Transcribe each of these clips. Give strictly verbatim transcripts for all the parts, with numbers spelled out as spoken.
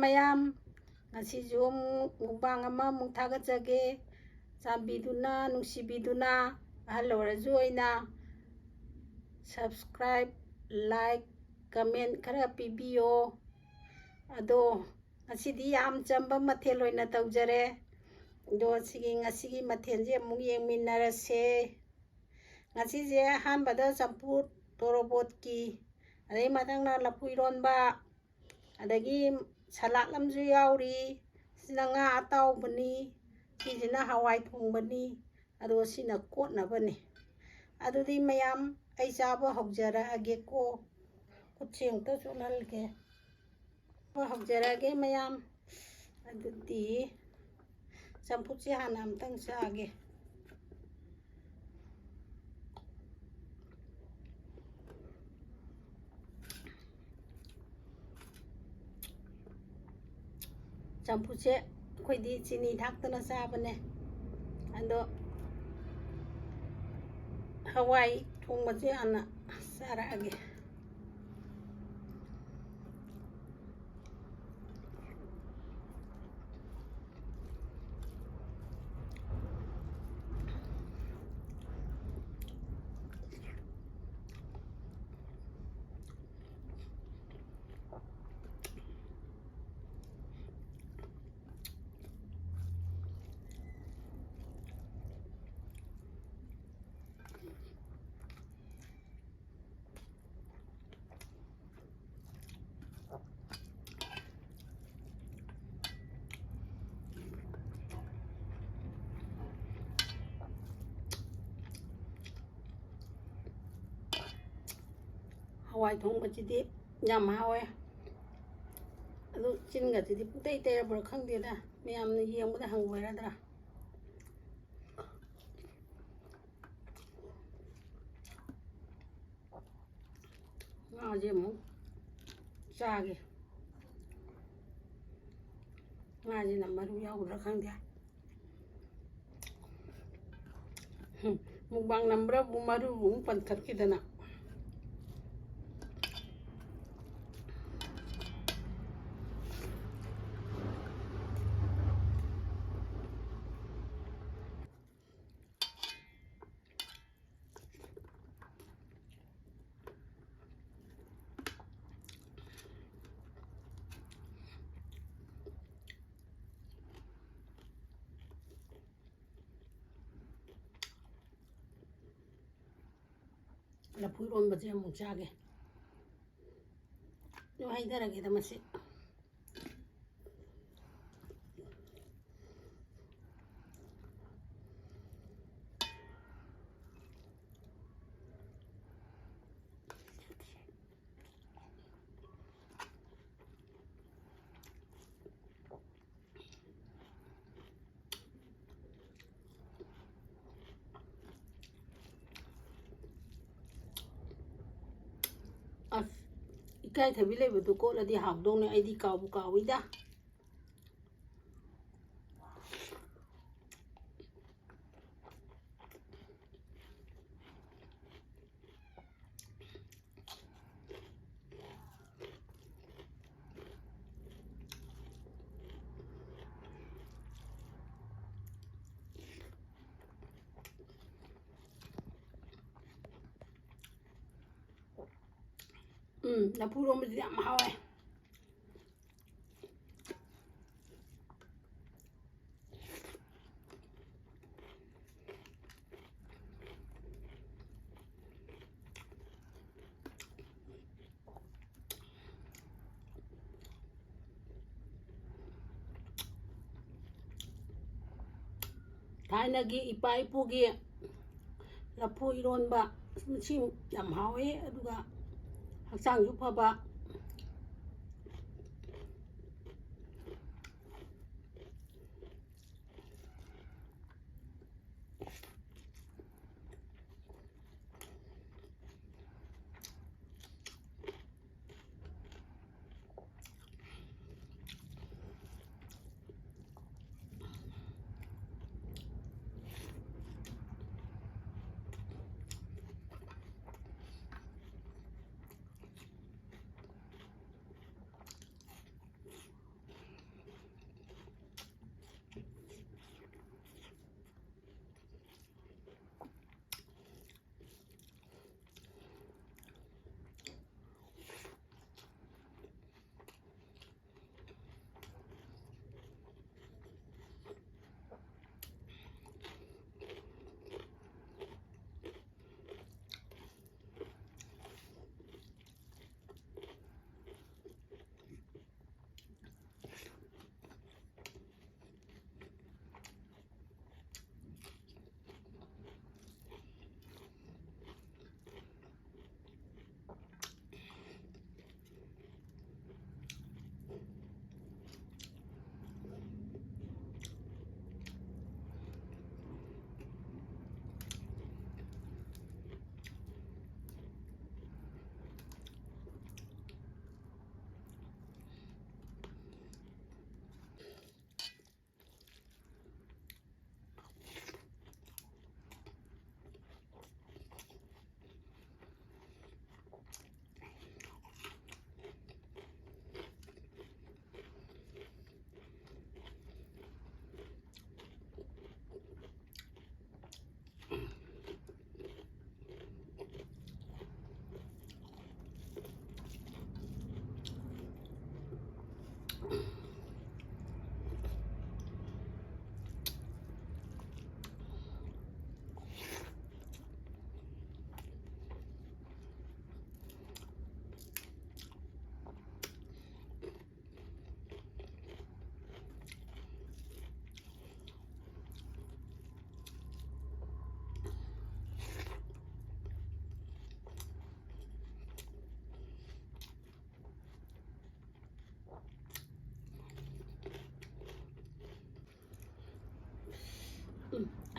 ꯃꯌꯥꯝ, ꯉꯁꯤꯁꯨ ꯑꯃꯨꯛ mukbang ꯑꯃꯃꯨꯛ ꯊꯥꯒꯠꯆꯒꯦ꯫ ꯆꯥꯟꯕꯤꯗꯨꯅ, ꯅꯨꯡꯁꯤꯕꯤꯗꯨꯅ, ꯑꯍꯜ ꯑꯣꯏꯔꯁꯨ ꯑꯣꯏꯅ subscribe, like, comment ꯈꯔ ꯄꯤꯕꯤꯌꯣ꯫ ꯑꯗꯣ ꯉꯁꯤꯗꯤ ꯌꯥꯝ ꯆꯝꯕ ꯃꯊꯦꯜ ꯑꯣꯏꯅ ꯇꯧꯖꯔꯦ꯫ ꯑꯗꯣ ꯁꯤꯒꯤ, ꯉꯁꯤꯒꯤ ꯃꯊꯦꯜꯁꯦ ꯑꯃꯨꯛ ꯌꯦꯡꯃꯤꯟꯅꯔꯁꯦ꯫ ꯉꯁꯤꯁꯦ ꯑꯍꯥꯟꯕꯗ ꯆꯝꯐꯨꯠ ꯇꯣꯔꯣꯕꯣꯠꯀꯤ, ꯑꯗꯩ ꯃꯊꯪꯅ ꯂꯐꯨ ꯏꯔꯣꯟꯕ, ꯑꯗꯒꯤ salad ꯑꯃꯁꯨ ꯌꯥꯎꯔꯤ꯫ ꯁꯤꯅ ꯉꯥ ꯑꯇꯥꯎꯕꯅꯤ, ꯁꯤꯁꯤꯅ ꯍꯋꯥꯏ ꯊꯣꯡꯕꯅꯤ, ꯑꯗꯨꯒ ꯁꯤꯅ ꯀꯣꯠꯅꯕꯅꯤ꯫ ꯑꯗꯨꯗꯤ ꯃꯌꯥꯝ, ꯑꯩ ꯆꯥꯕ ꯍꯧꯖꯔꯛꯑꯒꯦꯀꯣ꯫ ꯈꯨꯠꯁꯦ ꯑꯃꯨꯛꯇ ꯆꯣꯠꯍꯜꯒꯦ꯫ ꯍꯧꯖꯔꯛꯑꯒꯦ ꯃꯌꯥꯝ꯫ ꯑꯗꯨꯗꯤ ꯆꯝꯐꯨꯠꯁꯦ ꯍꯥꯟꯅ ꯑꯝꯇꯪ ꯆꯥꯒꯦ꯫ ꯆꯝꯐꯨꯠꯁꯦ ꯑꯩꯈꯣꯏꯗꯤ ꯆꯤꯅꯤ ꯊꯥꯛꯇꯅ ꯆꯥꯕꯅꯦ꯫ ꯑꯗꯣ ꯍꯋꯥꯏ ꯊꯣꯡꯕꯁꯦ ꯍꯥꯟꯅ ꯆꯥꯔꯛꯑꯒꯦ꯫ ꯍꯋꯥꯏ ꯊꯣꯡꯕꯁꯤꯗꯤ ꯌꯥꯝ ꯍꯥꯎꯋꯦ꯫ ꯑꯗꯨ ꯆꯤꯟꯒꯁꯤꯗꯤ ꯄꯨꯡꯇꯩ ꯇꯩꯔꯕ꯭ꯔꯥ ꯈꯪꯗꯦꯗ, ꯃꯌꯥꯝꯅ ꯌꯦꯡꯕꯗ ꯍꯪꯒꯣꯏꯔꯗ꯭ꯔꯥ꯫ ꯉꯥꯁꯦ ꯑꯃꯨꯛ ꯆꯥꯒꯦ꯫ ꯉꯥꯁꯤꯅ ꯃꯔꯨ ꯌꯥꯎꯒꯗ꯭ꯔꯥ ꯈꯪꯗꯦ꯫ ꯍꯨꯝ, mukbang ꯅꯝꯕ꯭ꯔꯕꯨ ꯃꯔꯨ ꯑꯃꯨꯛ ꯄꯟꯈꯠꯈꯤꯗꯅ꯫ ꯂꯐꯨ ꯏꯔꯣꯟꯕꯁꯦ ꯑꯃꯨꯛ ꯆꯥꯒꯦ꯫ ꯑꯗꯨꯝ ꯍꯩꯊꯔꯒꯦꯗ ꯃꯁꯤ꯫ ꯑꯁ, ꯏꯀꯥꯏꯊꯕꯤ ꯂꯩꯕꯗꯨ ꯀꯣꯠꯂꯗꯤ ꯍꯥꯎꯗꯧꯅꯦ꯫ ꯑꯩꯗꯤ ꯀꯥꯎꯕꯨ ꯀꯥꯎꯏꯗ꯫ ꯎꯝ, ꯂꯐꯨ ꯏꯔꯣꯝꯕꯁꯤꯗꯤ ꯌꯥꯝ ꯍꯥꯎꯋꯦ꯫ ꯊꯥꯏꯅꯒꯤ ꯏꯄꯥ ꯏꯄꯨꯒꯤ ꯂꯐꯨ ꯏꯔꯣꯟꯕ, ꯃꯁꯤ ꯌꯥꯝ ꯍꯥꯎꯋꯦ, ꯑꯗꯨꯒ ꯍꯛꯆꯥꯡꯁꯨ ꯐꯕ꯫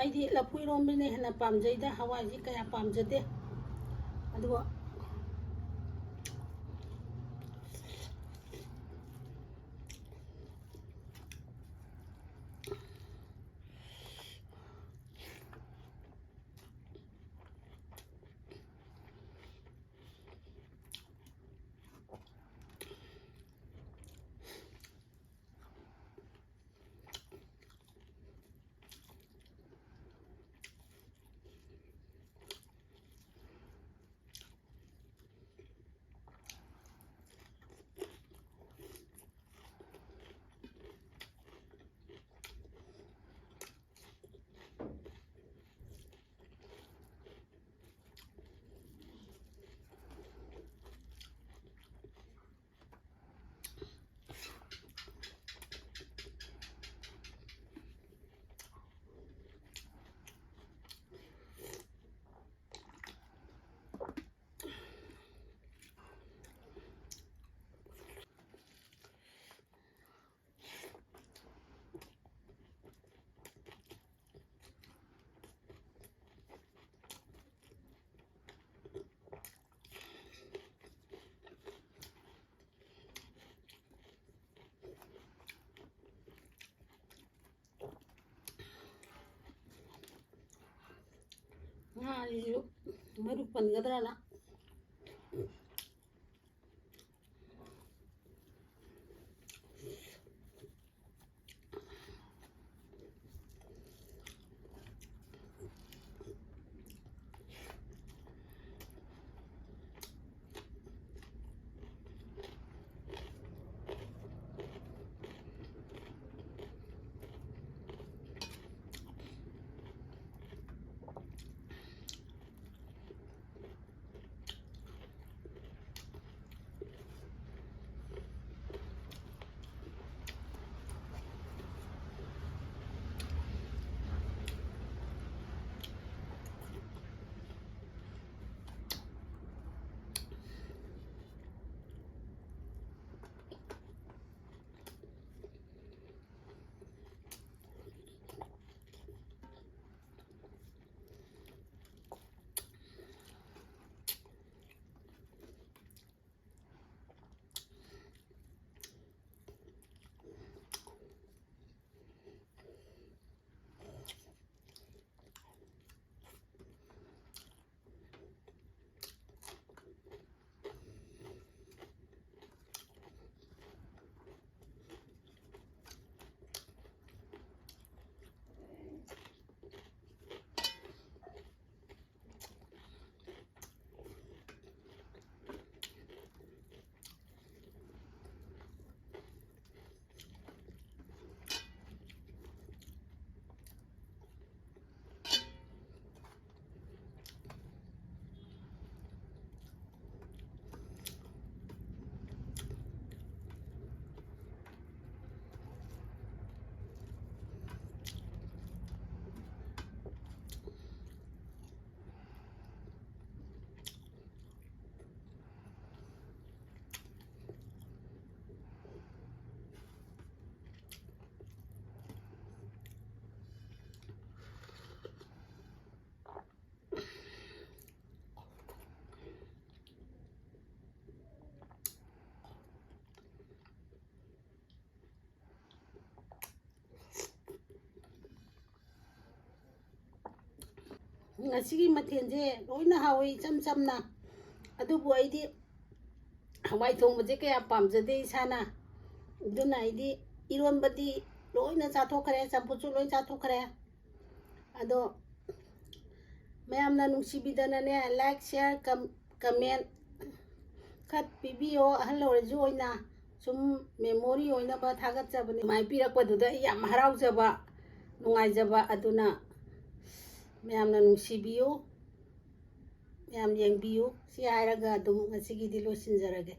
ꯑꯩꯗꯤ ꯂꯐꯨ ꯏꯔꯣꯝꯕꯅ ꯍꯦꯟꯅ ꯄꯥꯝꯖꯩꯗ, ꯍꯋꯥꯏꯁꯤ ꯀꯌꯥ ꯄꯥꯝꯖꯗꯦ꯫ ꯑꯗꯨꯒ ꯉꯥꯁꯤꯁꯨ ꯃꯔꯨ ꯄꯟꯒꯗ꯭ꯔꯅ꯫ ꯉꯁꯤꯒꯤ ꯃꯊꯦꯜꯁꯦ ꯂꯣꯏꯅ ꯍꯥꯎꯋꯤ, ꯏꯆꯝ ꯆꯝꯅ꯫ ꯑꯗꯨꯕꯨ ꯑꯩꯗꯤ ꯍꯋꯥꯏ ꯊꯣꯡꯕꯁꯦ ꯀꯌꯥ ꯄꯥꯝꯖꯗꯦ ꯏꯁꯥꯅ꯫ ꯑꯗꯨꯅ ꯑꯩꯗꯤ ꯏꯔꯣꯟꯕꯗꯤ ꯂꯣꯏꯅ ꯆꯥꯊꯣꯛꯈ꯭ꯔꯦ, ꯆꯝꯐꯨꯠꯁꯨ ꯂꯣꯏ ꯆꯥꯊꯣꯛꯈ꯭ꯔꯦ꯫ ꯑꯗꯣ ꯃꯌꯥꯝꯅ ꯅꯨꯡꯁꯤꯕꯤꯗꯅꯅꯦ, like, share, com-, comment ꯈꯔ ꯄꯤꯕꯤꯌꯣ꯫ ꯑꯍꯜ ꯑꯣꯏꯔꯁꯨ ꯑꯣꯏꯅ ꯁꯨꯝ memory ꯑꯣꯏꯅꯕ ꯊꯥꯒꯠꯆꯕꯅꯤ꯫ ꯑꯗꯨꯃꯥꯏꯅ ꯄꯤꯔꯛꯄꯗꯨꯗ ꯑꯩ ꯌꯥꯝ ꯍꯔꯥꯎꯖꯕ, ꯅꯨꯡꯉꯥꯏꯖꯕ꯫ ꯑꯗꯨꯅ ꯃꯌꯥꯝꯅ ꯅꯨꯡꯁꯤꯕꯤꯌꯨ, ꯃꯌꯥꯝ ꯌꯦꯡꯕꯤꯌꯨ꯫ ꯁꯤ ꯍꯥꯏꯔꯒ ꯑꯗꯨꯝ ꯉꯁꯤꯒꯤꯗꯤ ꯂꯣꯏꯁꯤꯟꯖꯔꯒꯦ꯫